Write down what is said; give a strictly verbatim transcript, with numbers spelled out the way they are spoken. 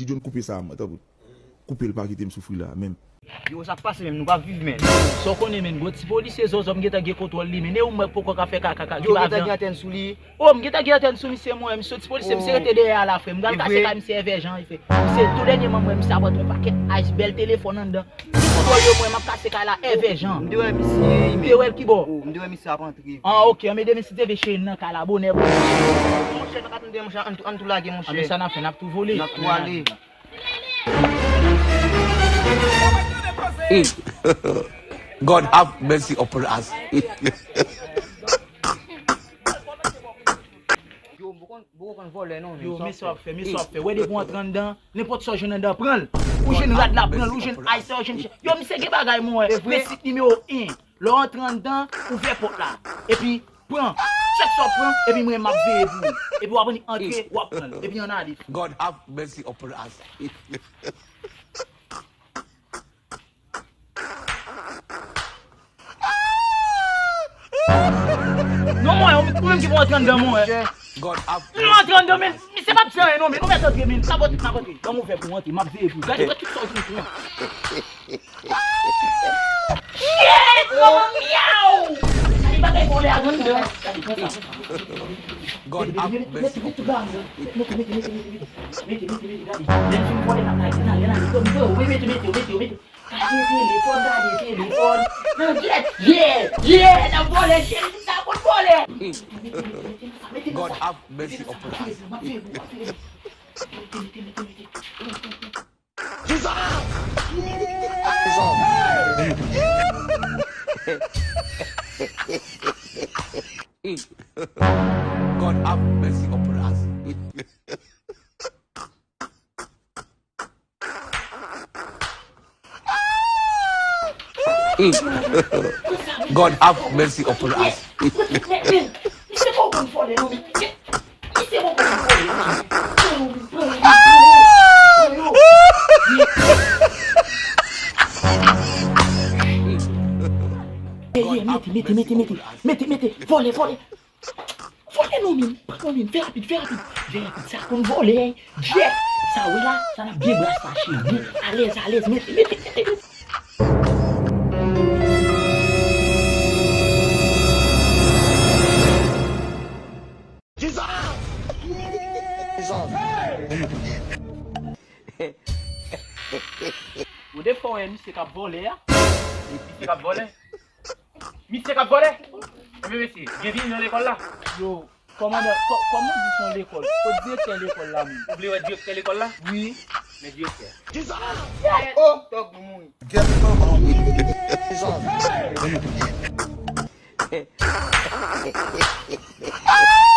John, koupe sa, mwen, tanpri. Koupe l, pa kite m soufri la, menm. Yo, sa k pase menm, nou pa viv, menn. Sa w konnen, menn, gwo ti polisye zòzò, m gentan gen kontwòl li, menn. E ou m wè poko ka fè kaka, ki Yo, pa gentan gen antèn sou li. O, m gentan gen antèn sou misye, mwen, misye ti polisye, misye rete dèyè a la, frè. M pral kase kay misye Èvè Jan, frè. Misye, tou dènyèman, mwen, misye ap rantre yon pakèt ice, bèl telefòn anndan. Ki kontwòl yo, mwen, m ap kase kay la, Èvè Jan. M te wè misye, M te wè l ki bò? O, m te wè misye ap antre. An, ok, an, men demen si Dye vle cheri nan kay la, bonè, bonè. Monchè, nou ka tande, monchè, ann tou, ann tou lage, monchè. A, men sa n ap fè, n ap tou vole. N ap tou ale. Mm. God have mercy upon us. Yo, m poko konn, m poko konn vòlè non, men Yo, sa men w sa w ap fè, men sa w ap fè. Wè depi w antre anndan, nenpòt sa w jwenn anndan, pran l. Ou jwenn rad la, pran l. Ou jwenn ice la, ou jwenn chè. Yo, misye gen bagay, mwen. E vre? Prensip nimewo en. Lè w antre anndan, ouvè pòt la. Epi, pran. Chak sa w pran, epi mwen, m ap veye pou ou. Epi w ap antre, w ap pran l. Epi ann ale. God have mercy upon us. Non, mwen, ou, ou menm ki pou antre anndan, mwen. God have Nou antre anndan, men, misye p ap di anyen, non, men nou mèt antre, men, n ap antre, n ap antre. Ban m ouvè pou w antre, m ap veye pou ou. Gade, gade tout sa w jwenn pran. Shit, manman, myaw! Gade bagay vòlè a anndan. Gade, pran sa. God have mercy upon us. Mete, mete, mete, mete, mete. Mete, mete, mete, gade. Lè n fin vòlè, n ap lage, n ale, n ale. Mete, mete, mete, mete. Gade telefòn, gade telefòn. Nan gyèt. Yeah, yeah, n ap vòlè, cheri, sa konn vòlè. God have mercy upon us. Jesus! Jesus! God have mercy upon us. Mm. God have mercy upon us. Misye poko konn vòlè, non, men misye poko konn vòlè. Mete, mete, mete, mete, mete, vòlè, vòlè. Vòlè non, men, non, men, fè rapid, fè rapid, fè rapid, sa konn vòlè, gyèt, sa wè la, sa n ap byen bras la, cheri, alèz, alèz, mete, mete, mete, mete. Kisa? Kisa? Bon, defwa w wè misye k ap vòlè a. Misye k ap vòlè. Misye k ap vòlè? Ebyen, mesye, byenvini nan lekòl la. Yo, kòmandan, kò-, kòman di se yon lekòl? Kot direktè lekòl la menm? Ou vle wè direktè lekòl la? Wi. Men direktè. Kisa? Oh, tòg nou mouri. Gèt manman w. Kisa? Hey! Hey!